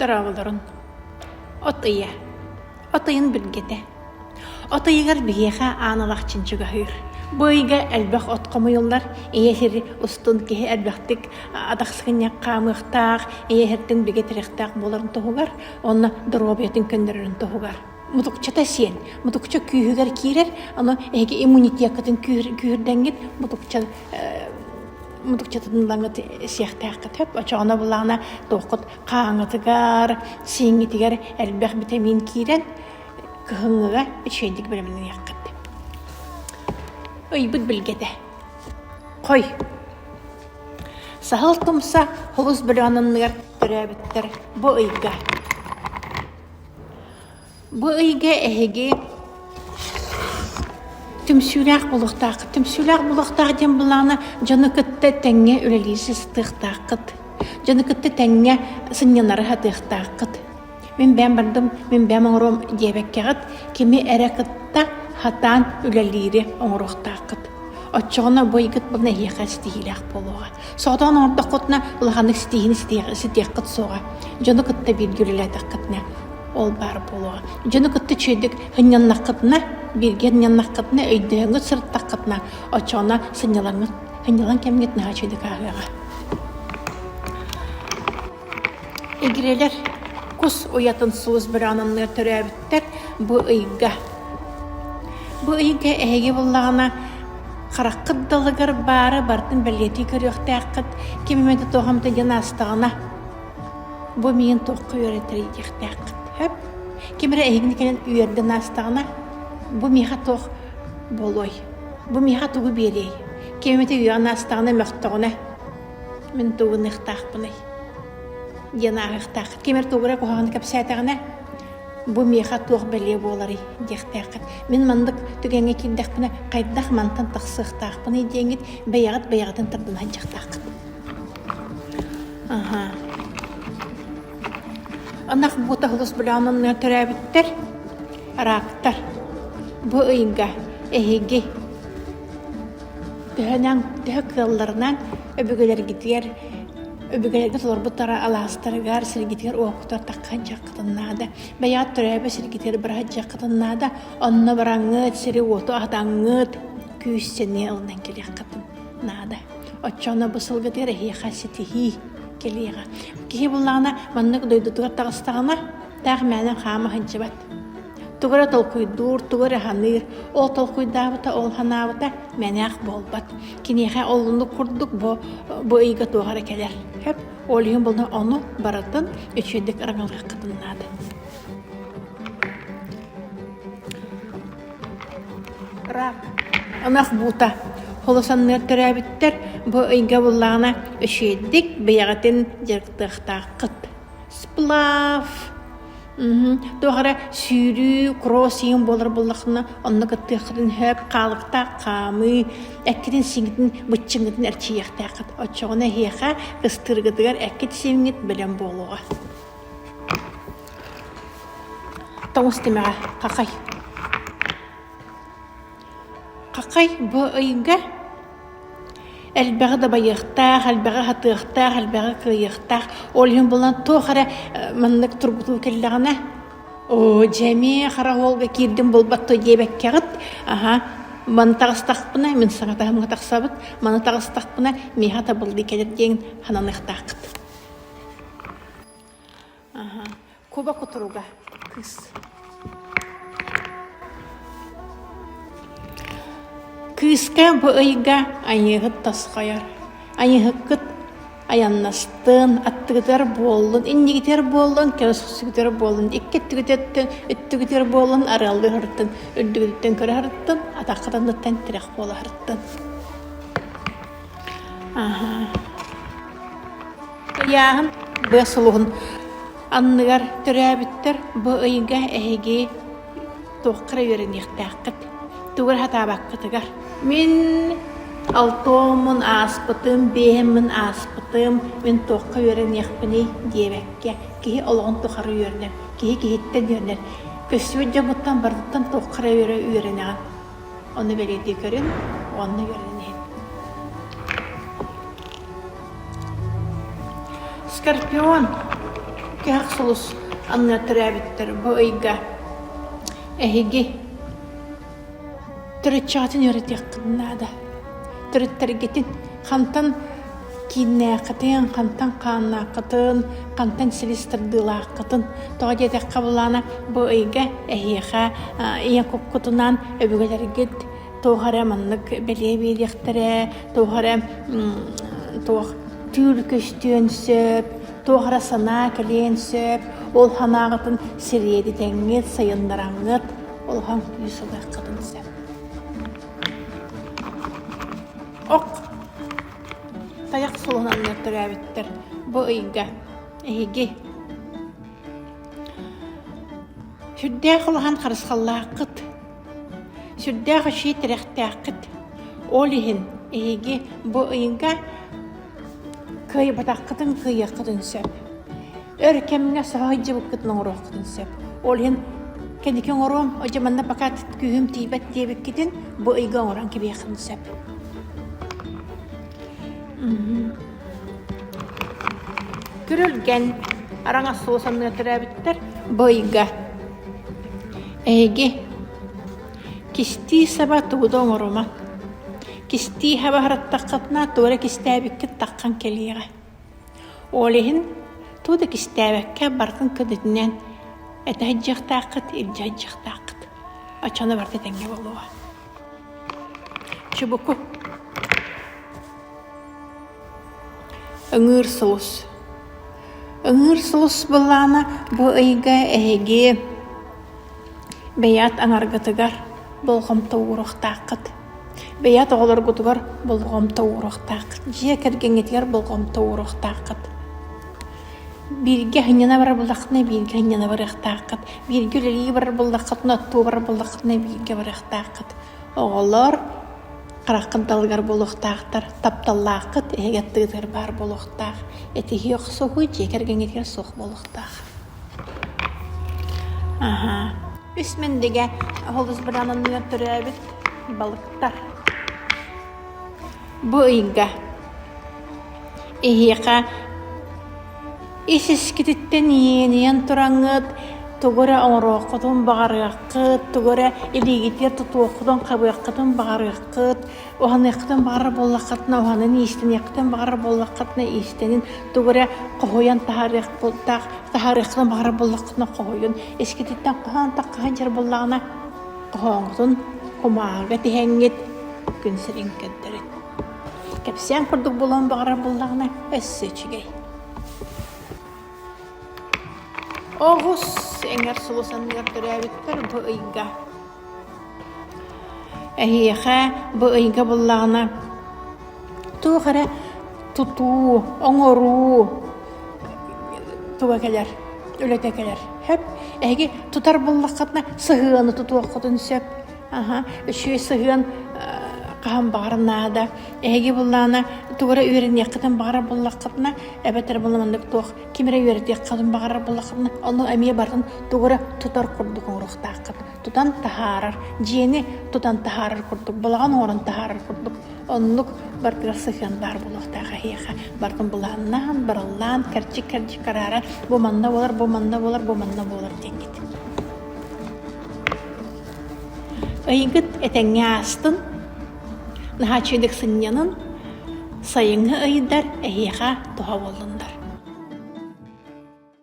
Дорооболорун. От ыйа. От ыйын билгэтэ. От ыйыгар биһиэхэ аан алахчын чугаһыыр. Бу ыйга элбэх от хомуйуллар, ийэ сир устун киһи элбэхтик атах сыгынньах хаамыахтаах, ийэ сиртэн бигэ тирэхтээх буоларын туһугар, уонна доруобуйатын көннөрөрүн туһугар. Мутукчата сиэн, мутукча күүһүгэр киирэр, ону эһиги иммунитеккытын күүһүрдэҥҥит мутукча мутукчатын ылаҥҥыт сиэхтээххит сөп. Оччоҕуна булаана туоххут хааҥҥытыгар, сииҥҥитигэр элбэх битэмиин киирэн, кыһыҥҥыга үчүгэйдик бэлэмнэниэххит. Ыйбыт билгэтэ. Хой. Саһыл тумса холус бөлөҕүн анныгар төрөөбүттэр бу ыйга. Бу ыйга эһиги түмсүүлээх буолуохтааххыт. Түмсүүлээх буолуохтаах диэн былаана дьону кытта тэҥҥэ үлэлии сыстыахтааххыт. Дьону кытта тэҥҥэ сынньанары сатыахтааххыт. Мин бэйэм бардым, мин бэйэм оҥоруом диэбэккэҕит, кими эрэ кытта сатаан үлэлиири оҥоруохтааххыт. Оччоҕуна бу ыйгыт буолна эһиэхэ ситиһиилээх буолуоҕа. Соҕотоҕун оҥордоххутуна улаханнык ситиһиини ситиэххит суоҕа. Дьону кытта бииргэ үлэлээтэххитинэ ол баар буолуоҕа. Дьону кытта үчүгэйдик сынньаннаххытына, бииргэ сынньаннаххытына, өйдөһөҥҥүт сырыттаххытына, оччоҕуна сынньалаҥҥыт, сынньалаҥ кэмҥит наһаа үчүгэйдик ааһыаҕа. Игирэлэр кус уйатын сулус быраананныгар төрөөбүттэр бу ыйга. Бу ыйга эһиги буллаҕына хараххыт далыгар баары барытын бэлиэтии көрүөхтээххит, ким эмэтэ туох эмэтэ диэн аастаҕына бу миигин туохха үөрэтэрий диэхтээххит. Сөп? Ким эрэ эһигини кэлэн үөрдэн аастаҕына бу миэхэ туох буолуой? Бу миэхэ тугу биэриэй? Ким эмэтэ үөҕэн аастаҕына мөхтөҕүнэ мин тугу гыныахтаахпыный диэн ааһыахтааххыт. Ким эрэ тугу эрэ куһаҕаны кэпсээтэҕинэ бу миэхэ туох бэлиэ буоларый диэхтээххит. Мин маннык түгэҥҥэ киирдэхпинэ хайдах мантан тахсыахтаахпыный диэҥҥит бэйэҕит бэйэҕитин тардына сылдьыахтааххыт. Аха. Ынах бута хулус булаанынныга төрөөбүттэр араактар. Бу ыйга эһиги төһөнөн төһө кыалларынан өбүгэлэргитигэр өбүгэлэргэ толорбуттара алаастарыгар сиргитигэр уоккутугар таххадьыаххытын наада бэйэҕит төрөөбүт сиргитигэр быраһадьыаххытын наада онно бараҥҥыт сири-уоту аһатаҥҥыт күүс сэниэ ылынан кэлиэххитин наада оччоҕуна бу сылгытыгар эһиэхэ ситиһии кэлиэҕэ киһи буллаҕына маннык дойдутугар таҕыстаҕына таах мээнэ хаама сылдьыбат Тугу эрэ толкуйдуур, тугу эрэ саныыр. Ол толкуйдаабыта, ол санаабыта мэнээх буолбат. Киниэхэ олуннук курдук бу, бу ыйга туох эрэ кэлэр. Хөп, ол иһин булна ону барытын үчүгэйдик ыраҥалыаххытын наада. Рак. Ынах буута. Холосанныар төрөөбүттэр бу ыйга буллаҕына үчүгэйдик бэйэҕитин дьарыктыахтааххыт. Сплав Туох эрэ сүүрүү, кросс иһин буолар буоллаххына, онно кыттыаххытын сөп, хаалыктаах хаамыы, эккитин-сииҥҥитин, быччыҥҥытын эрчийиэхтээххит. Оччоҕуна эһиэхэ кыстыыргытыгар эккит-сииҥҥит бэлэм буолуоҕа. Тоҥус тимэҕэ, хахай. Хахай бу ыйга элбэҕи дабайыахтаах, элбэҕи хатыахтаах, элбэҕи кыайыахтаах. Ол иһин булан туох эрэ маннык тургутуу кэллэҕинэ, оо, дьэ эмиэ хара уолга киирдим булбат дуо диэбэккэҕит, аһа, маны таҕыстахпына, мин саҥа таһымҥа тахсабыт, маны таҕыстахпына, миэхэ табыллыы кэлэр диэн сананыахтааххыт. Аһа, Куба кутуруга кыыс. Кыыска бу ыйга айыыһыт тосхойор. Айыыһыккыт айаннастын, аттыгытыгар буоллун, иннигитигэр буоллун, кэрэсүгүтүгэр буоллун, икки өттүгүтүттэн өттүгүтүгэр буоллун, арыаллыы сырыттын, үрдүгүтүттэн көрө сырыттын, атаххыт анныттан тирэх буола сырыттын. Аха. Ыйааһын быа сулуһун анныгар төрөөбүттэр бу ыйга эһиги туохха эрэ үөрэниэхтээххит, тугу эрэ сатаабаккытыгар. Мин алтуоммун ааспытым, биэһиммин ааспытым, мин туохха үөрэниэхпиний диэбэккэ, киһи олоҕун тухары үөрэнэр, киһи киһиттэн үөрэнэр. Көстүбүт дьоммуттан барытыттан туохха эрэ үөрэнэҕин. Ону бэлиэтии көрүн уонна үөрэнэн иһин. Скорпион. Кэһэх сулус анныгар төрөөбүттэр бу ыйга эһиги төрүччэҕитин үөрэтиэххит наада. Төрүттэргитин хантан кииннээххитин, хантан хааннааххытын, хантан силис тардыылааххытын. Тоҕо диэтэххэ былаана бу ыйга эһиэхэ ийэ куккутунан өбүгэлэргит туох эрэ маннык бэлиэ биэриэхтэрэ, туох эрэ туох түүл көстүөн сөп, туох эрэ санаа кэлиэн сөп, ол санааҕытын сириэдитэҥҥит, сайыннараҥҥыт улахан күүс ылыаххытын сөп. Ок тайах сулунан төрөөбүттэр бу ыйга эһиги сүрдээх улахан харысхаллааххыт Сүрдээх үчүгэй тирэхтээххит. Ол иһин эһиги бу ыйга кыайбатаххытын кыайыаххытын сөп. Өр кэмҥэ соһо сылдьыбыккытын оҥоруоххутун сөп. Ол иһин кэнники оҥоруом, дьэ манна пока күүһүм тиийбэт диэбиккитин бу ыйга оҥорон кэбиһиэххин сөп. Күрүлгэн араҥас суос анныгар төрөөбүттэр бу ыйга Эһиги кистии саба тугу да оҥорума. Кистии хаба сырыттаххытына тугу эрэ кистээбиккит таххан кэлиэҕэ. Ол иһин тугу да кистээбэккэ барытын көнөтүнэн этэ сылдьыахтааххыт, илдьэ сылдьыахтааххыт. Оччону барыта этэҥҥэ буолуоҕа. Чубуку Ыҥыыр сулус Ыҥыыр сулус былаана бу ыйга эһиги бэйэҕит аҥаргытыгар болҕомто ууруохтааххыт. Бэйэҕит оҕолоргутугар болҕомто ууруохтааххыт. Дьиэ кэргэҥҥитигэр болҕомто ууруохтааххыт. Бииргэ сынньана барар буоллаххытына бииргэ сынньана барыахтааххыт. Бииргэ үлэлии барар буоллаххытына, оттуу барар буоллаххытына бииргэ барыахтааххыт. Оҕолор хараххын далыгар буолуохтаахтар, тапталлааххыт эһиги аттыгытыгар баар буолуохтаах, этиһии охсуһуу дьиэ кэргэҥҥитигэр суох буолуохтаах. Аһаа. Үс мэндигэ холус быраананныгар төрөөбүт балыктар. Бу ыйга эһиэхэ ис-искититтэн иэнийэн тураҥҥыт тугу эрэ оҥоруоххутун баҕарыаххыт, тугу эрэ илиигитигэр тутуоххутун, хабыаххытын баҕарыаххыт, уһаныаххытын баҕарар буоллаххытына уһанан иистэниэххитин баҕарар буоллаххытына иистэнин, тугу эрэ хоһуйан таһаарыахтаах таһаарыаххытын баҕарар буоллаххытына хоһуйун, искититтэн хоһоон таххаһын дьэр буоллаҕына хоһооҥҥутун кумааҕыга тиһэҥҥит күн сирин көрдөрүн. Кэпсээн курдук буолуон баҕарар буоллаҕына өссө үчүгэй. Оҕус эҥэр сулус анныгар төрөөбүттэр бу ыйга. Эһиэхэ бу ыйга буллаҕына туох эрэ тутуу, оҥоруу туга кэлэр, үлэтэ кэлэр. Сөп. Эһиги тутар буллаххытына сыһыаны тутуоххутун сөп. Аха, үчүгэй сыһыан хаһан баҕар наада. Эһиги буллаҕына тугу эрэ үөрэниэххитин баҕарар буоллаххытына, эбэтэр була маннык туох ким эрэ үөрэтиэххитин баҕарар буоллаххытына, ону эмиэ барытын тугу эрэ тутар курдук оҥоруохтааххыт. Тутан таһаарар, дьиэни тутан таһаарар курдук, балаҕан оҥорон таһаарар курдук. Оннук барытыгар сыһыан баар буолуохтаах эһиэхэ. Барытын былааннаан, барыллаан, кэрчик-кэрчик арааран, бу манна буолар, бу манна буолар, бу манна буолар диэҥҥит. Ыйгыт этэҥҥэ аастын, наһаа үчүгэйдик сынньанын, сайыҥҥы ыйдар эһиэхэ туһа буоллуннар.